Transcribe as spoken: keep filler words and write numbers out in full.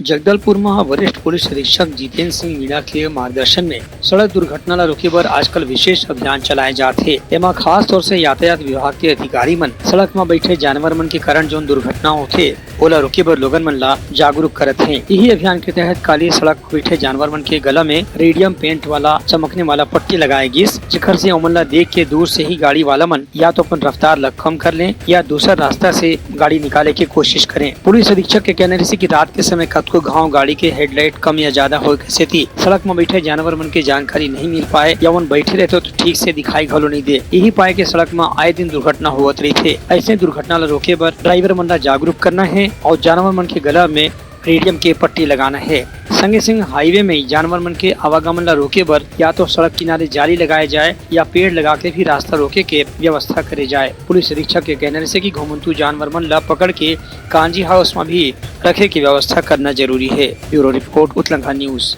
जगदलपुर म वरिष्ठ पुलिस अधीक्षक जितेंद्र सिंह मीणा के मार्गदर्शन में सड़क दुर्घटना ला रोके बर आजकल विशेष अभियान चलाए जात हे। एमा खास तौर से यातायात विभाग के अधिकारी मन सड़क म बैठे जानवर मन के कारण जोन दुर्घटना होथे, ओला रोके बर लोगन मन ला जागरूक करत हे। इही अभियान के तहत काली सड़क म बैठे जानवर मन के गला में रेडियम पेंट वाला चमकने वाला पट्टी लगाए गिस, जेकर से ओमन ला देख के दूर से ही गाड़ी वाला मन या तो अपन रफ्तार ला कम कर लें या दूसर रास्ता से गाड़ी निकाले के कोशिश करें। पुलिस अधीक्षक के कहना रहिसे कि रात के समय कतको घाव गाड़ी के हेडलाइट कम या ज्यादा होए के सेती सड़क म बैठे जानवर मन के जानकारी नहीं मिल पाए या ओमन बैठे रहते तो ठीक से दिखाई घलो नहीं दे। यही पाए के सड़क म आए दिन दुर्घटना होवत रहिथे। ऐसे दुर्घटना ला रोके बर ड्राइवर मन ला जागरूक करना है और जानवर मन के गला में रेडियम के पट्टी लगाना है। संगे संग हाईवे में जानवर मन के आवागमन ला रोके बर या तो सड़क किनारे जाली लगाए जाए या पेड़ लगा के भी रास्ता रोके के व्यवस्था करे जाए। पुलिस अधीक्षक के कहना रहिसे कि घुमंतू जानवर मन ला पकड़ के कांजी हाउस में भी रखे के व्यवस्था करना जरूरी है। Bureau report, Utlangha news.